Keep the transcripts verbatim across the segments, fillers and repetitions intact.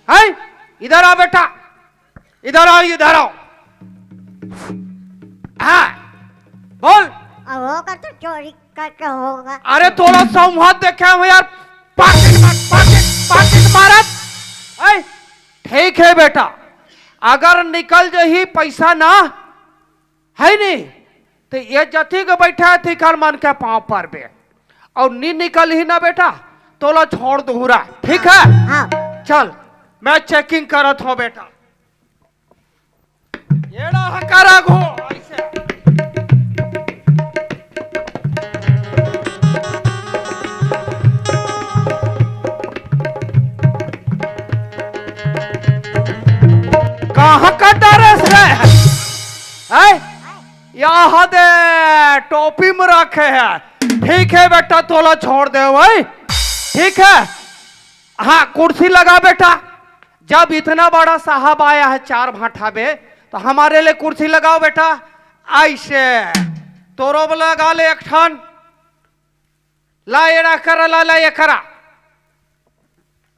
है? इधर आ बेटा, इधर आओ, इधर आओ। हाँ, बोल। अब होगा तो चोरी करके होगा। अरे तोला संवाद देखे हूँ यार, पाकिट मार, पाकिट, पाकिट मारत। है? ठीक है बेटा, अगर निकल जही पैसा ना, है नहीं, तो ये जति के बैठा है, तिकर मन के पाँव पर बे। और नी निकल ही ना बेटा, तोला छोड़ दूहूँ रा, ठीक है? हाँ। चल, मैं चेकिंग करत हूँ बेटा। एड़ा हकारा घो, ऐसे। कहाँ का डरेस रे? हैं? यहाँ दे टोपी में रखे है। ठीक है बेटा, तोला छोड़ दे भाई, ठीक है? हाँ, कुर्सी लगा बेटा। जब इतना बड़ा साहब आया है चार भाठा में, तो हमारे लिए कुर्सी लगाओ बेटा। ऐसे तोरो लगा ले एक ठन, ला एड़ा करा, ला ला ये करा।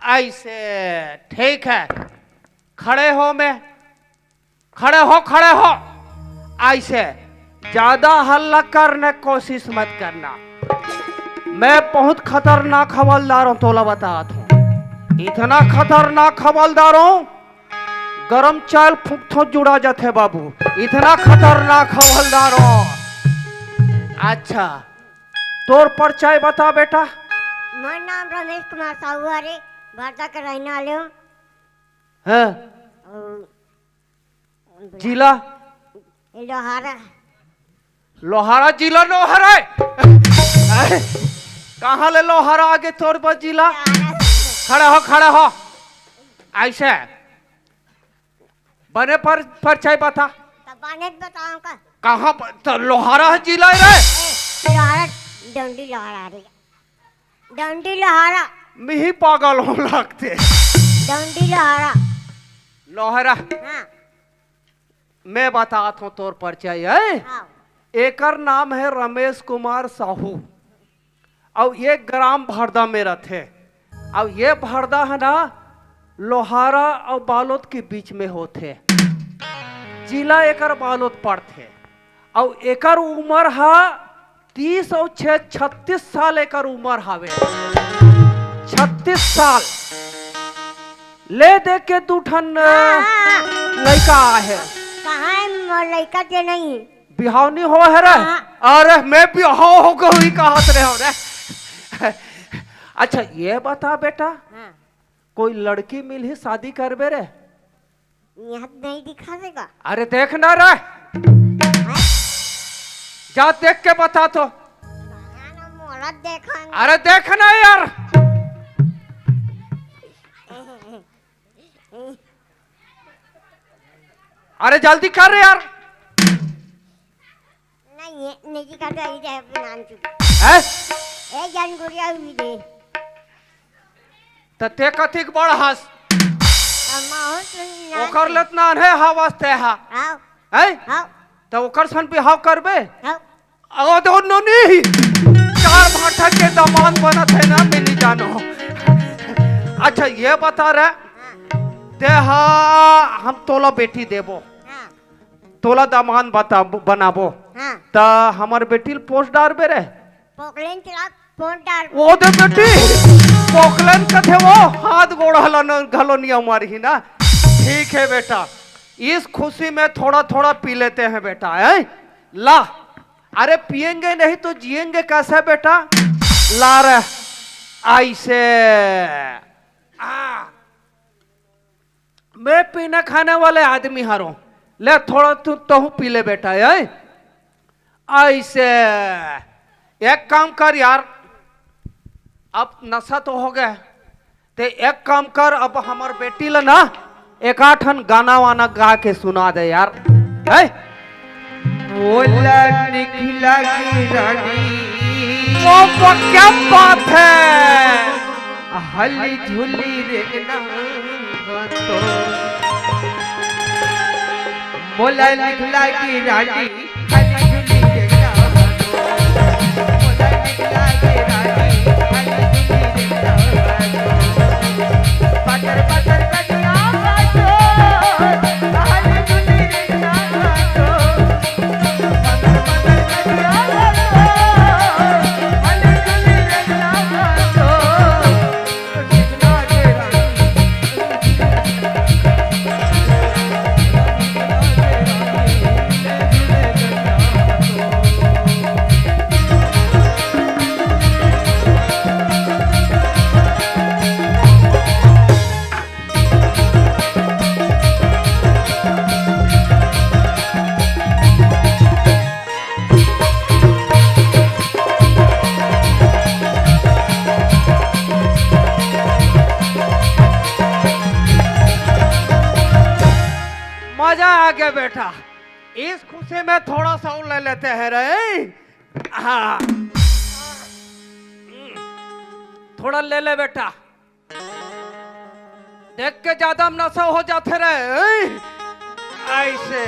ऐसे ठीक है, खड़े हो, मैं खड़े हो, खड़े हो। ऐसे ज्यादा हल्ला करने कोशिश मत करना। मैं बहुत खतरनाक हवलदार हूँ, तोला बतात हूँ। इतना खतरनाक हवलदार हूँ, गरम चाय ल फूंकथों जुड़ा जाथे बाबू। इतना खतरनाक हवलदार हूँ। अच्छा, तोर परिचय बता बेटा। मोर नाम रमेश कुमार साहू हरे, भरदा के रहने वाले हूँ। हैं? अउ जिला? लोहारा। लोहारा जिला नोहर है। अरे, कहाँ ले लोहारा आगे तोर बर जिला? लोहारा। खड़ा हो, खड़ा हो। ऐसे बने पर परिचय बता। तब बने बताऊं का? कहाँ पर? तो लोहारा है जिला रे। ए, लोहारा, डंडी लोहारा रे। डंडी लोहारा। मिही पागल हो लगते। डंडी लोहारा। लोहारा। हाँ। मैं बतात हूँ तोर परिचय है। हाँ। एकर नाम है रमेश कुमार साहू। अउ ये ग्राम भरदा में रथे। अउ ये भरदा है ना, लोहारा अउ बालोद के बीच में होथे। जिला एकर बालोद पड़थे। अउ एकर उमर हा तीस अउ छे-, छत्तीस साल एकर उमर हावे। छत्तीस साल। ले दे के दू ठन हाँ, हाँ, हाँ। लइका आहे। कहाँ है मोर लइका जे नहीं? बिहाव नहीं हो है रे? हाँ। अरे मैं बिहाव हो गई कहत रहे हो रे। अच्छा ये बता बेटा, हाँ। कोई लड़की मिलही शादी करबे रे? यहाँ नहीं दिखा देगा। अरे देख ना रे, हैं? जा देख के बता तो। कहाँ ना मोला देखांगे। अरे देख ना यार, अरे जल्दी कर रे यार। नहीं, ये नहीं कर दे, ये अपने नाम चुप। हैं? ए जान गुड़िया हुई दे। त ते कथिक बड़ हस? कमाओ तुम ना ओकर से। लत नान है हवस ते हा। आओ। हैं? आओ। त ओकर सन बिहाव करबे? आओ। अगो तो नोनी, चार भाठा के दामाद बनत है ना, मैं नहीं जानो। अच्छा, ये बता रे, हाँ। ते हा, हम तोला बेटी देबो, हाँ। तोला दामाद बता, बनाबो, हाँ। त हमर बेटी ल पोस डारबे रे। पोकलेन चला, पोस डार। वो दे बेटी, पोकलेन कथे वो, हाथ गोड़ हलन घलो नहीं हमारी ही ना। ठीक है बेटा, इस खुशी में थोड़ा थोड़ा पी लेते हैं बेटा, हैं? ला, अरे पिएंगे नहीं तो जिएंगे कैसे बेटा? ला रे, ऐसे। आ, मैं पीने खाने वाले आदमी हरों, ले थोड़ा तू तहु पी ले बेटा, हैं? ऐसे। एक काम कर यार, अब नशा तो हो गया, ते एक काम कर, अब हमर बेटी ल ना एकाठन गाना वाना गा के सुना दे यार। है? बोला निकला की रानी। वो, वो क्या बात है? हली झुली रेंगना तो। बोला निकला की रानी। हली झुली रेंगना तो। बोला निकला की रानी। हली झुली रेंगना तो। पत्थर, पत्थर, पत्थर। मजा आ गया बेटा। इस खुशी में थोड़ा सा और ले लेते हैं रे। हाँ, थोड़ा ले ले बेटा। देख के ज्यादा नशा हो जाते रे। ऐसे।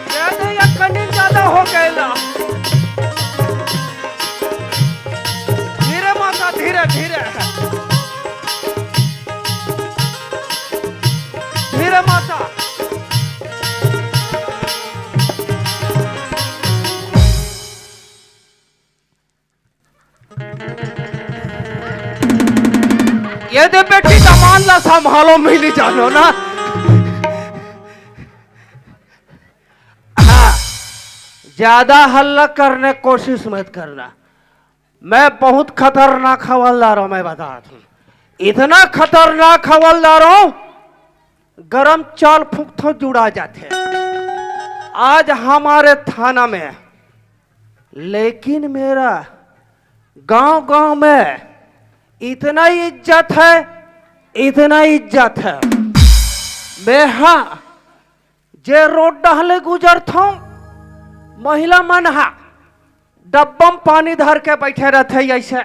ये तो ये कनी ज्यादा हो गया। धीरे माता, धीरे, धीरे। धीरे माता। ये दे बेटी, दामाद ला संभालो, मिली जानो ना। हाँ, ज्यादा हल्ला करने कोशिश मत करना। मैं बहुत खतरनाक हवलदार हूँ, मैं बता दूँ। इतना खतरनाक हवलदार हूँ, गरम चाल फूंकथो जुड़ा जाथे। आज हमारे थाना में, लेकिन मेरा गांव गांव में इतना इज्जत है, इतना इज्जत है। मैं, हाँ, जे रोड डहले गुजरथो, महिला मन हा डब्बा म पानी धर के बैठे रहथे ऐसे।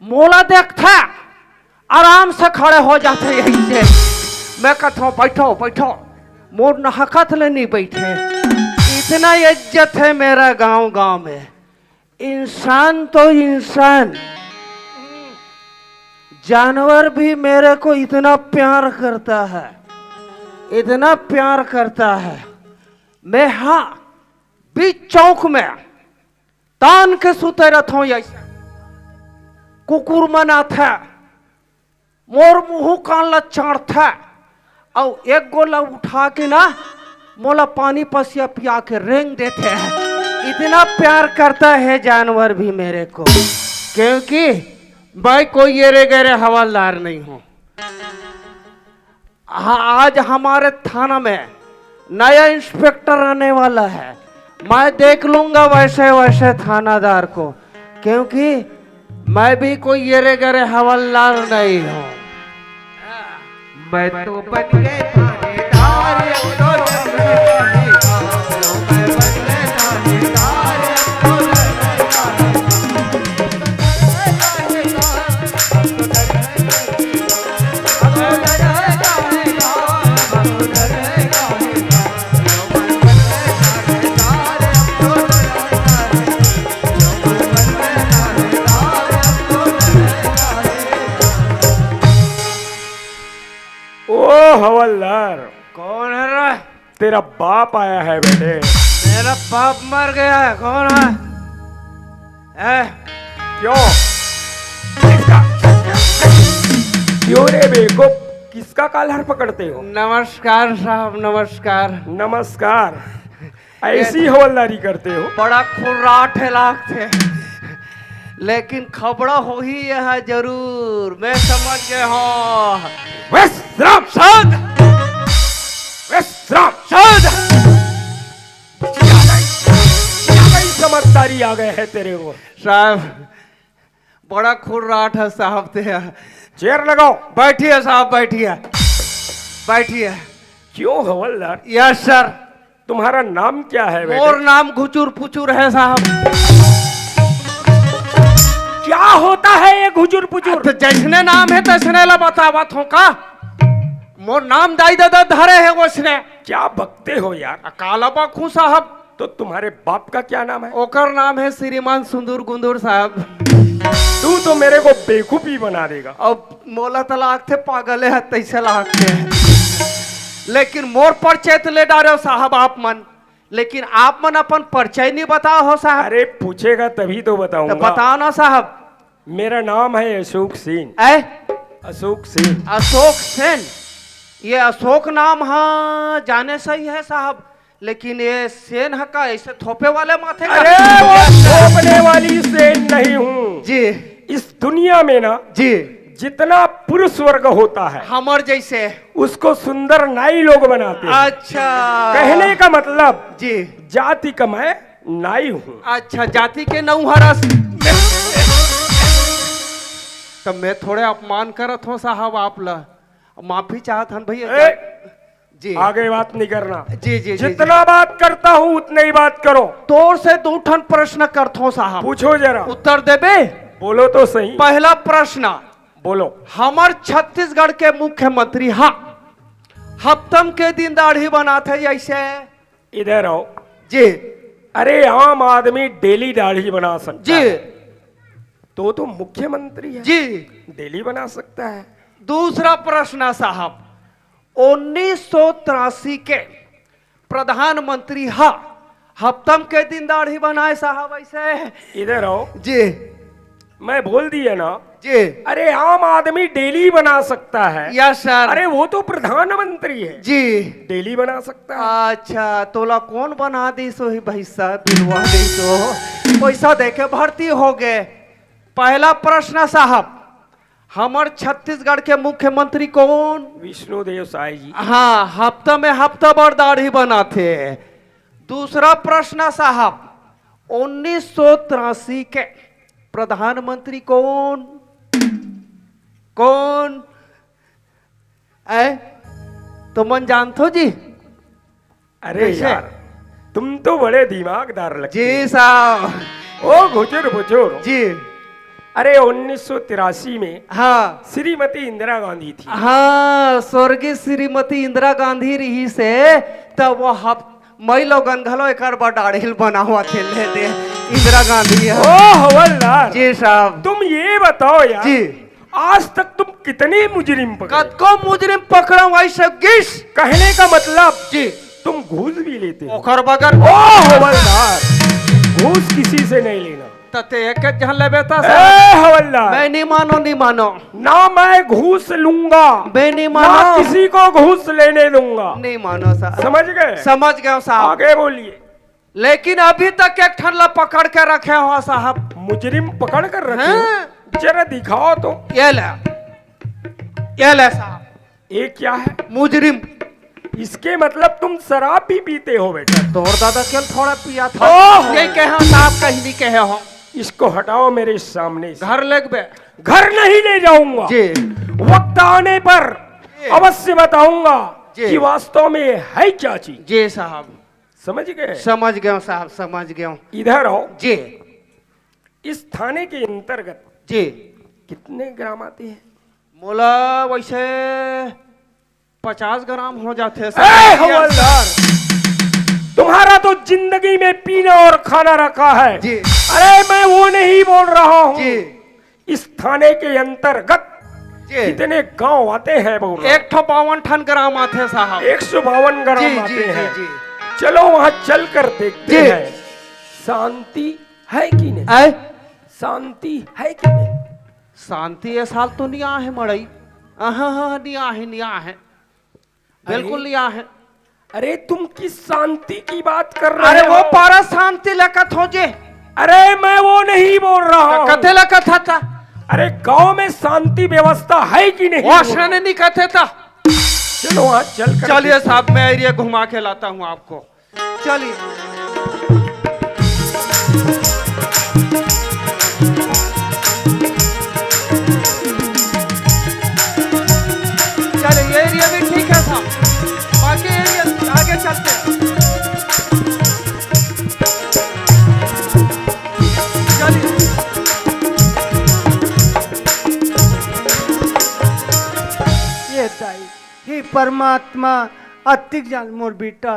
मोला देखथे, आराम से खड़े हो जाथे यहीं से। मैं कथों, "बैठो, बैठो।" मोर नहकत ले नहीं बैठे। इतना इज्जत है मेरा गांव, गांव में। इंसान तो इंसान, जानवर भी मेरे को इतना प्यार करता है, इतना प्यार करता है। मैं, हाँ, बीच चौक में तान के सुते रथों ऐसे। कुकुर मन आथे, मोर मुंह कान ला चाटथे, अउ एक गोला उठा के ना, मोला पानी पसिया पिया के रेंग देथे। इतना प्यार करता है जानवर भी मेरे को, क्योंकि मैं कोई एरे गहरे हवलदार नहीं हूँ। हाँ, आज हमारे थाना में नया इंस्पेक्टर आने वाला है। मैं देख लूंगा वैसे वैसे थानादार को, क्योंकि मैं भी कोई एरे गहरे हवलदार नहीं हूँ। मैं तो बन गए थानेदार, अब तो जंगल में ही काम लो। मैं बन गए थानेदार, अब तो जंगल में ही काम लो। ओ हवलदार, कौन है रे? तेरा बाप आया है बेटे। मेरा बाप मर गया है, कौन है? ए? क्यों? किसका? क्यों रे बेवकूफ, किसका कॉलर पकड़ते हो? नमस्कार साहब, नमस्कार। नमस्कार। ऐसी हवलदारी करते हो? बड़ा खुर्राट है लागथे, लेकिन खबड़ा होही यह जरूर, मैं समझ गया हूँ। विश्राम। साध। विश्राम। साध। ज्यादा ही, ज्यादा ही समझदारी आ गए है तेरे को। साहब, बड़ा खुर्राट है साहब ते। चेयर लगाओ। बैठिए साहब, बैठिए, बैठिए। क्यों हवलदार? Yes sir. तुम्हारा नाम क्या है बेटे? मोर नाम घुचुर पुचुर है साहब। क्या होता है ये घुचुर पुचुर? तो जैसने नाम है तैसने ला बतावत हूँ का। मोर नाम दाई ददा धरे है वैसने। क्या बकते हो यार? आ, काला बकूं साहब। तो तुम्हारे बाप का क्या नाम है? ओकर नाम है श्रीमान सुंदूर गुंदूर साहब। तू तो मेरे को बेवकूफ ही बना देगा। अब मोला तो लागथे पागल है, तैसे लागथे। लेकिन मोर परिचय तो ले डारे हो साहब आप मन, लेकिन आप मन अपन परिचय नहीं बताओ हो साहब। अरे पूछेगा तभी तो तो बताऊंगा। बताओ ना साहब। मेरा नाम है अशोक सेन। ऐ? अशोक सेन। अशोक सेन? ये अशोक नाम हा जाने सही है साहब, लेकिन ये सेन ह का ऐसे थोपे वाले माथे का? अरे वो थोपने वाली सेन नहीं हूँ। जी। इस दुनिया में ना जी। जितना पुरुष वर्ग होता है हमर जैसे। उसको सुंदर नाई लोग बनाते हैं। अच्छा। कहने का मतलब जी। जाति का मैं नाई हूँ। अच्छा, जाति के नौहरस। तो मैं थोड़े अपमान करत हूँ साहब आप ला, माफी चाहत हन भैया। ए, जी। आगे बात नहीं करना। जी, जी, जी, जितना जी। बात करता हूँ उतना ही बात करो। तोर से दो ठन प्रश्न करत हूँ साहब। पूछो जरा। उत्तर देबे? बोलो तो सही। पहला प्रश्न। बोलो। हमर छत्तीसगढ़ के मुख्यमंत्री हा हफ्तम के दिन दाढ़ी बनाथे जैसे? इधर आओ। जी। अरे, आम आदमी डेली दाढ़ी बना सकता जी। है। तो तो मुख्यमंत्री है। जी। डेली बना सकता है। दूसरा प्रश्न साहब, उन्नीस सौ तिरासी के प्रधानमंत्री हा हफ्तम के दिन दाढ़ी बनाए साहब ऐसे? इधर आओ। जी। मैं बोल दिया ना। जी। अरे, आम आदमी डेली बना सकता है। Yes sir. अरे, वो तो प्रधानमंत्री है। जी। डेली बना सकता है। अच्छा, तोला कौन बना दिस होही भैसा, बिलवा दिस हो? पैसा देके भर्ती हो गए। पहला प्रश्न साहब, हमर छत्तीसगढ़ के मुख्यमंत्री कौन? विष्णुदेव साय जी। हाँ, हफ्ता में हफ्ता भर दाढ़ी बनाथे। दूसरा प्रश्न साहब, उन्नीस सौ तिरासी के प्रधानमंत्री कौन? कौन? ऐ, तुमन जानथो जी? अरे कैसे? यार, तुम तो बड़े दिमागदार लगते जी हो। साहब। ओ घुचुर भुचुर। जी। अरे, उन्नीस सौ तिरासी में हाँ। श्रीमती इंदिरा गांधी थी। हाँ, स्वर्गीय श्रीमती इंदिरा गांधी रहिस हे, तब वो हफ-, मई लोगन घलो एकर बर दाढ़ी ल बनावत हे, ले दे, इंदिरा गांधी हे। ओ हवलदार, जी साहब। तुम ये बताओ यार, जी। आज तक तुम कितने मुजरिम पकड़े? कतको मुजरिम पकड़ो भाई साहब, गिस। कहने का मतलब, जी। तुम घूस भी लेते हो? ओकर बगैर ओ हवलदार, घूस किसी से नहीं लेना। त ते एक एक झन लेबे त ए, साहब। हवलदार। मैं नहीं मानो, नहीं मानो। ना मैं घूस लूंगा, मैं नहीं ना मानो। किसी को घूस लेने दूंगा। नहीं मानो साहब। समझ गए? समझ गए साहब। आगे बोलिए। लेकिन अभी तक एक ठन ला पकड़ के रखे हो साहब। मुजरिम पकड़ कर रखे हो? हाँ। जरा दिखाओ तो। ये ले, ये ले साहब। ये क्या है? मुजरिम। इसके मतलब तुम शराब भी पीते हो बेटा? तोर दादा के थोड़ा पिया था। ओह! ये कहे हो साहब, कहीं नहीं कहे हो। इसको हटाओ मेरे सामने से। घर लेगबे? घर नहीं ले जाऊंगा। जी। वक्त आने पर जी। अवश्य बताऊंगा जी। कि वास्तव में है क्या चीज। जी साहब। समझ गए? समझ गए साहब, समझ गए। इधर आओ। जी। इस थाने के अंतर्गत जी। कितने ग्राम आते हैं? मोला वैसे पचास ग्राम हो जाते हैं ए, साहब। हवलदार, तुम्हारा तो जिंदगी में पीना और खाना रखा है। जी। अरे, मैं वो नहीं बोल रहा हूँ। जी। इस थाने के अंतर्गत जी। कितने गांव आते हैं बोल रहा हूँ। एक ठो बावन ठन ग्राम आते हैं साहब। एक सौ बावन ग्राम जी, आते जी, हैं। जी, जी। चलो, वहां चल कर देखते जी। हैं, शांति है कि नहीं? आए? शांति है कि नहीं? शांति ये साल तो नहीं आए है मड़ई। हाँ, हाँ, नहीं आए है, नहीं आए है। अरे, बिल्कुल नहीं आए है। अरे, तुम किस शांति की बात कर रहे अरे, हो? वो पारा शांति लकत हो जे। अरे, मैं वो नहीं बोल रहा तो हूँ। कथे लकत था? अरे, गांव में शांति व्यवस्था है कि नहीं? वो असन नहीं कथे था। चलो, वहाँ चल कर चलिए देखते हैं। साहब, मैं एरिया घुमा के लाता हूँ आपको। चलिए। चलिए, ये एरिया भी ठीक है साहब, बाकी एरिया आगे चलते हैं। चलिए। ये दाई, हे परमात्मा, अतिक जान मोर बेटा,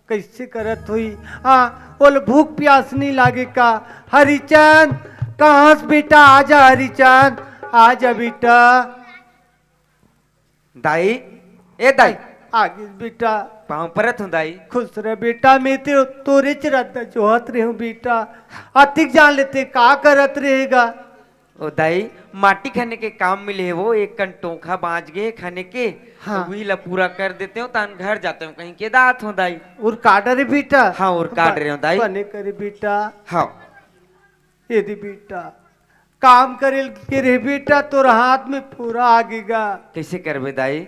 कइसे करत होही? हाँ, ओला भूख प्यास नइ लागे का? हरिचंद, कहाँ से बेटा? आजा हरिचंद, आजा बेटा। दाई, ए दाई। आ गिस बेटा। पाँव परत हूँ दाई। खुश रह बेटा, मैं ते तोरे चरत जोहत रहे हूँ बेटा। अतिक जान लेते का करत रहेगा? ओ दाई, माटी खने के काम मिले हे वो, एक कन टोखा बाँच गे हे खने के, हाँ। तो उही ला पूरा कर देते हो, तान घर जाते हो, कहीं के दात हो दाई। उर काट रे बेटा। हाँ, उर काट रहे हो दाई। बने करे बेटा। हाँ। ये दे बेटा, काम करे के रे बेटा, तोर हाथ में पूरा आगेगा। कैसे करबे दाई?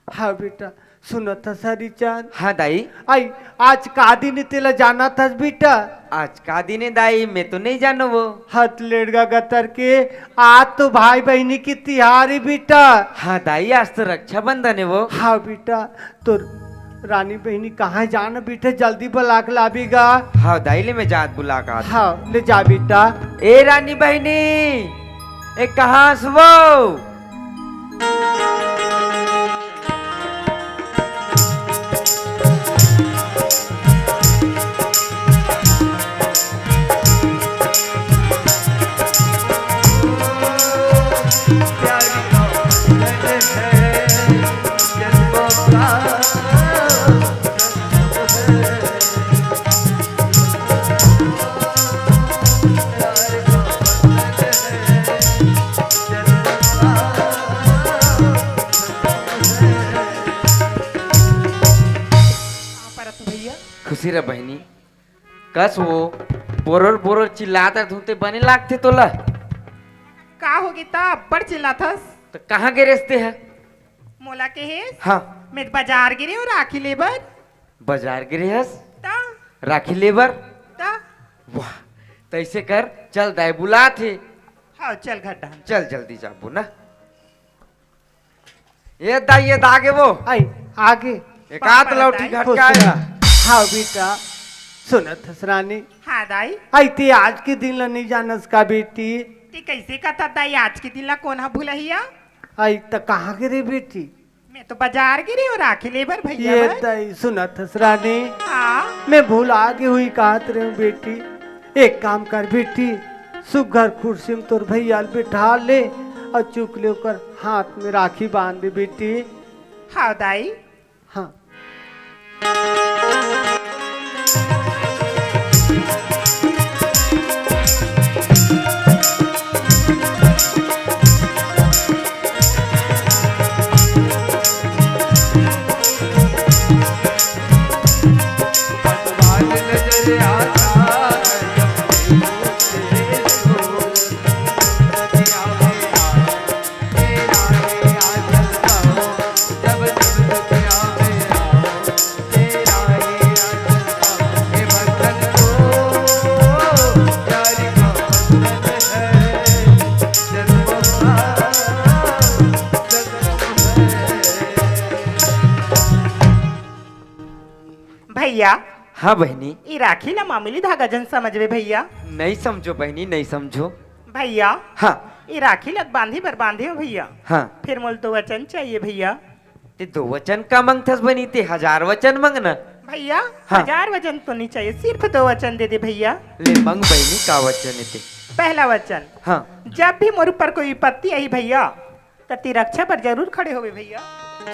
हाँ बेटा, सुनत हस हरिचंद? हाँ दाई। आई, आज का दिन हे तेला जानत हस बेटा? आज का दिन हे दाई, मैं तो नहीं जानों वो। हत लेड़गा गतर के, आज तो भाई बहिनी के तिहार हे बेटा। हाँ दाई, आज तो रक्षाबंधन हे वो। हाँ बेटा, तो रानी बहिनी कहाँ जाना बेटा, जल्दी बला के लाबे गा। हाँ दाई, ले मैं जात बुला के आत। हाँ, ले जा बेटा। ए रानी बहिनी, ए कहाँ हस वो? परत भैया। खुशी रह बहिनी। कस वो बोरोर बोरोर चिल्लात रह, तू ते बने लागथे तोला। का होगे त अब्बड़ चिल्लाथस? त कहाँ गे रेहेस ते ह? मोला केहेस? हाँ। मैं बाजार गे रेहेंव राखी ले बर। बाजार गे रेहेस? त? राखी ले बर? त? वाह, तइसे कर, चल दाई बुलाथे। हाँ, चल घर डहन। चल जल्दी जाबो ना। ए दाई, ए दागे वो। आई, आगे। एक आध लौटी घटका आया। हाँ बेटा, सुनत हस रानी? हाँ दाई। आई, ते आज के दिन ला नहीं जानस का बेटी? ते कइसे कथस दाई, आज के दिन ला कोन ह भुलही? आई, त कहाँ गे रेहे बेटी? मैं तो बाजार गे रेहेंव राखी ले बर भैया ये बर। दाई, सुनत हस रानी? हाँ। मैं भुला गे हों कहत रेहेंव बेटी। एक काम कर बेटी, सुग्घर कुर्सी में तोर भैया ल बिठा ले अउ चुप ले ओकर हाथ में राखी बांध दे बेटी। हाँ दाई। हाँ। भैया। हाँ बहिनी। ई राखी ला मामूली धागा जन समझबे भैया। नहीं समझों बहिनी, नहीं समझों। भैया। हाँ। ई राखी ला बांधे बर बांधे हों भैया। हाँ। फेर मोला दो वचन चाहिए भैया। ते दो वचन का मंगथस बहिनी, ते हजार वचन मंग ना। भैया, हाँ। हजार वचन तो नहीं चाहिए, सिर्फ दो वचन दे दे भैया। ले मंग बहिनी, का वचन हे ते? पहला वचन। हाँ। जब भी मोर ऊपर कोई विपत्ति आही भैया, त ते रक्षा बर जरूर खड़े होबे भैया।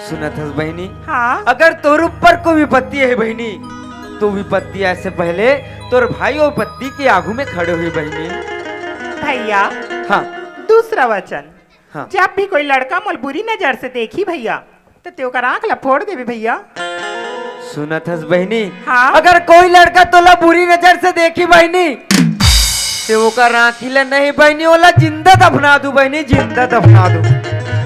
सुनत हस बहिनी? हाँ। अगर तोर ऊपर कोई विपत्ति आही बहिनी, त विपत्ति आए से पहले तोर भाई ओ विपत्ति के आगू में खड़े होही बहिनी। भैया। हाँ। दूसरा वचन। हाँ। जब भी कोई लड़का मोला बुरी नजर से देखही भैया, त ते ओकर आँख ला फोड़ देबे भैया। सुनत हस बहिनी? हाँ। अगर कोई लड़का तोला बुरी नजर से देखही बहिनी, ते ओकर आँखी ला नहीं बहिनी, ओला जिंदा दफना दूँ बहिनी, जिंदा दफना दूँ।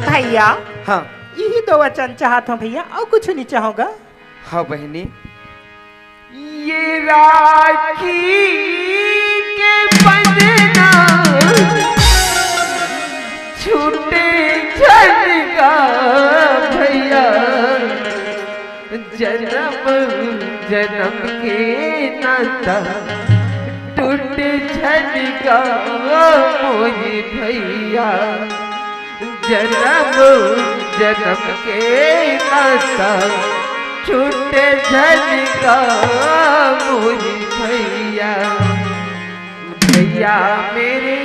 भैया। हाँ। इही दो वचन चाहत हों भैया, अउ कुछ नहीं चाहों गा। हाँ बहिनी। ये राखी के बंधना छूटे झन गा भैया, जनम जनम के नाता टूटे झन गा मोरे भैया। जनम जनम के नाता छूटे झन गा मोरे भैया। भैया मेरे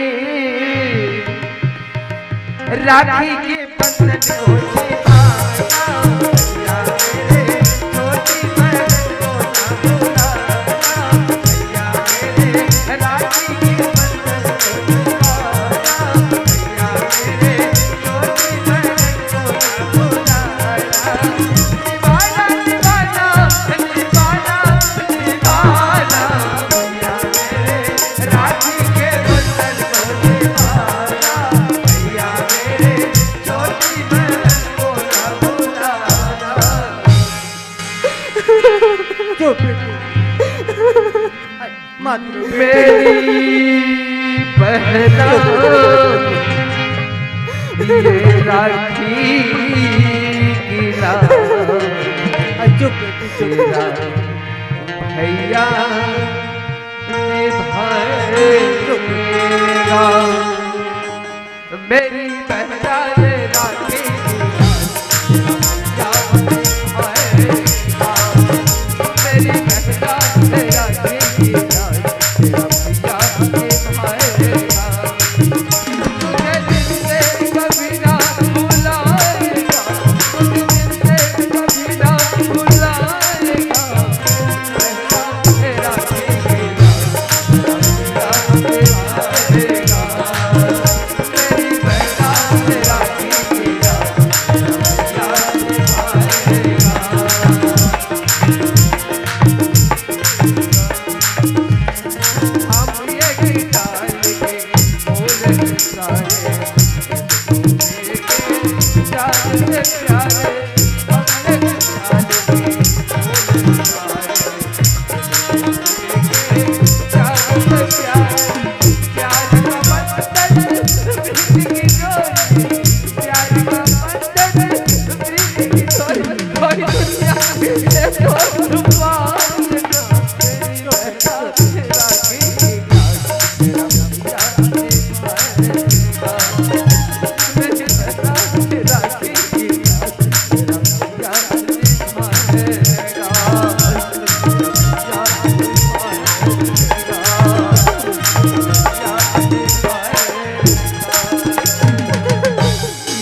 राखी के बंधन को निभाना, भैया मेरे छोटी बहन को ना भुलाना, भैया मेरे राखी के बंधन को निभाना, भैया मेरे छोटी बहन को ना भुलाना। निभाना, निभाना, निभाना, निभाना, भैया मेरे राखी के बंधन को निभाना, भैया मेरे मातृ मेरी बहना, ये राखी की लाज, चुप, चुप। तेरा भैया निभाएगा। मेरी बहना ने राखी की लाज, मेरी बहना ने राखी की लाज, तेरा भैया निभाएगा। तुझे दिल से कभी ना भुलाएगा, तुझे दिल से कभी ना भुलाएगा।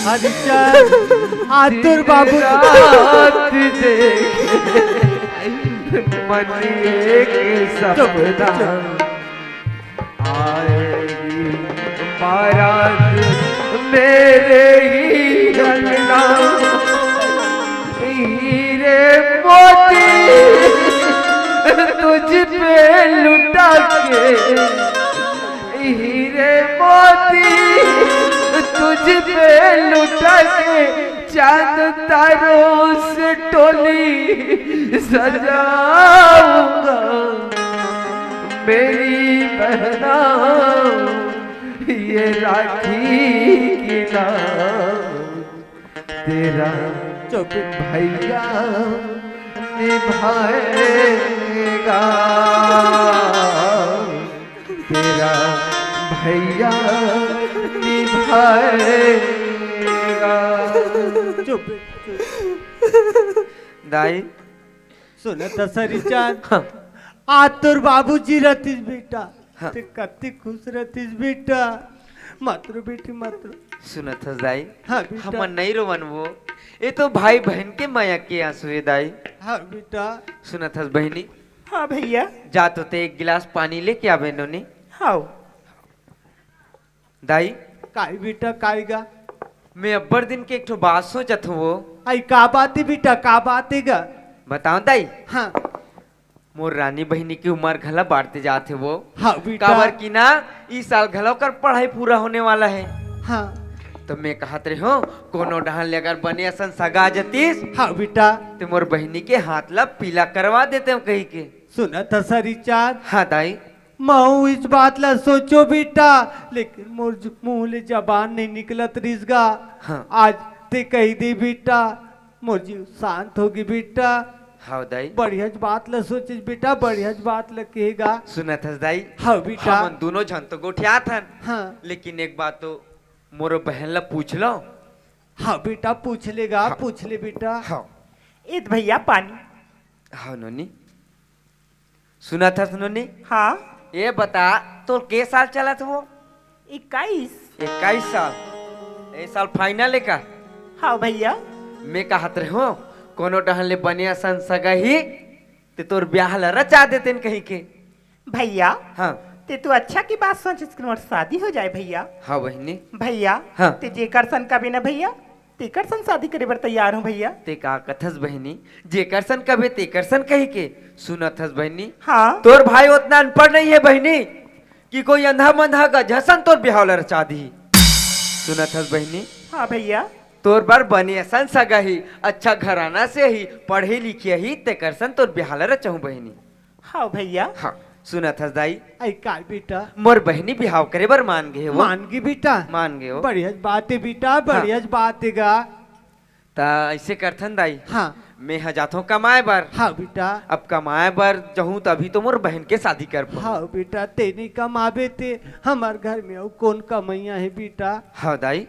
हरिचंद, आतुर बाबू। रात देखे मन एक सपना, आएगी बारात मेरे ही अंगना। हीरे मोती तुझ पे लुटा के, हीरे मोती तुझ पे लुटा के, चांद तारों से टोली सजाऊंगा। मेरी बहना, ये राखी की लाज, तेरा चुप। भैया निभाएगा, तेरा भैया निभाएगा। चुप। दाई। सुनत हस हरिचंद? हाँ। आज तोर बाबूजी रहतिस बेटा, हाँ। ते कति खुश रहतिस बेटा। मातृ बेटी मातृ। सुनत हस दाई? हाँ बेटा। हमन नहीं रोवन वो, ये तो भाई बहन के मया के आंसू हे दाई। हाँ बेटा। सुनत हस बहिनी? हाँ भैया। जा तो ते एक गिलास पानी लेके आबे नोनी। हाँ। दाई। काई बेटा, काई गा? मैं अब्बड़ दिन के एक ठो बात सोचत हूँ वो। आई का बात हे बेटा, का बात हे गा? बताओ दाई। हाँ। मोर रानी बहिनी के उमर घला बाढ़ते जात हे वो। हाँ बेटा। काबर कि ना, ई साल घला ओकर पढ़ाई पूरा होने वाला हे। हाँ। तो मैं कहत रहे हूँ, कोनो डहन ले अगर बने असन सगा जतिस, हाँ बेटा। ते मोर बहिनी के हाथ ला पीला करवा देते हूँ कही के। सुनत हस हरिचंद? हाँ दाई। महू इस बात ला सोचो बेटा, लेकिन मोर ज-, मुंह ले जबान नहीं निकलत रिस गा। हाँ। आज ते कही दे बेटा, मोर जीव शांत होगे बेटा। हाँ दाई। बढ़िया ज बात ला सोचिस बेटा, बढ़िया ज बात ला कहे गा। सुनत हस दाई? हाँ बेटा। हमन दोनों झन तो गोठियात हन। हाँ। लेकिन एक बात तो मोर बहन ला पूछ लो। हाँ बेटा, पूछ ले गा, हाँ। पूछ ले बेटा। हाँ। ए भैया पानी। हाँ नोनी। सुनत हस नोनी? हाँ। ए बता, तोर के साल चलत हे वो? इक्कीस। इक्कीस साल? ए साल final हे का? हाँ भैया। मैं कहत रहे हूँ, कोनो डहन ले बने असन सगा ही, ते तोर ब्याह ला रचा देतेन कही के। भैया, हाँ। ते तो अच्छा की बात सोचिस कि मोर शादी हो जाए भैया। हाँ बहिनी। भैया, हाँ। ते जेकर सन कबे ना भैया, तेकर सन शादी करे बर तैयार हूँ भैया। ते का कथस बहिनी, जेकर सन कबे तेकर सन कही के। सुनत हस बहिनी? हाँ। तोर भाई ओतना अनपढ़ नहीं हे बहिनी कि कोई अंधा मंधा गधा सन तोर बिहाव ला रचा दिही। सुनत हस बहिनी? हाँ भैया। तोर बर बने असन सगा ही, अच्छा घराना से ही, पढ़े लिखे ही, तेकर सन तोर बिहाव ला रचहूं बहिनी। हाँ भैया। हाँ, सुनत हस दाई? आई काय बेटा? मोर बहिनी बिहाव करे बर मान गे हे वो। मान गे बेटा? मान गे हो। बढ़िया बात हे बेटा, हाँ। बढ़िया बात हे गा। त ऐसे करथन दाई। हाँ। मैं ह जाथों कमाए बर। हाँ बेटा। अब कमाए बर जहूं तभी तो मोर बहन के शादी कर पाऊं। हाँ बेटा, ते नहीं कमाबे ते हमर घर में अउ कौन कमैया हे बेटा? हाँ दाई,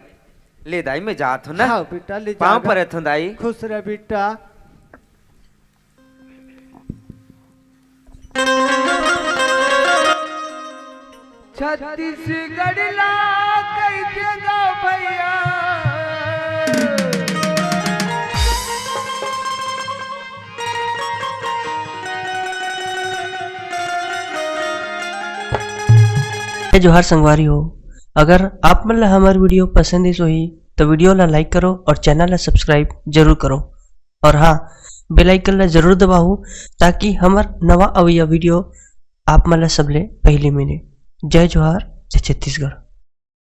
ले दाई मैं जात हूँ ना। हाँ बेटा, ले पाँव जा। परत हूँ दाई। खुश रह बेटा। छत्तीसगढ़ ला कइके गा भैया। जय जोहार संगवारी हो, अगर आप मन ला हमर video पसंद आइस होही, तो video ला like करो और channel ला subscribe जरूर करो। और हाँ, bell icon ला जरूर दबाओ, ताकि हमर नवा अवइया video आप मन ला सबले पहली मिले। जय जोहार, जय छत्तीसगढ़।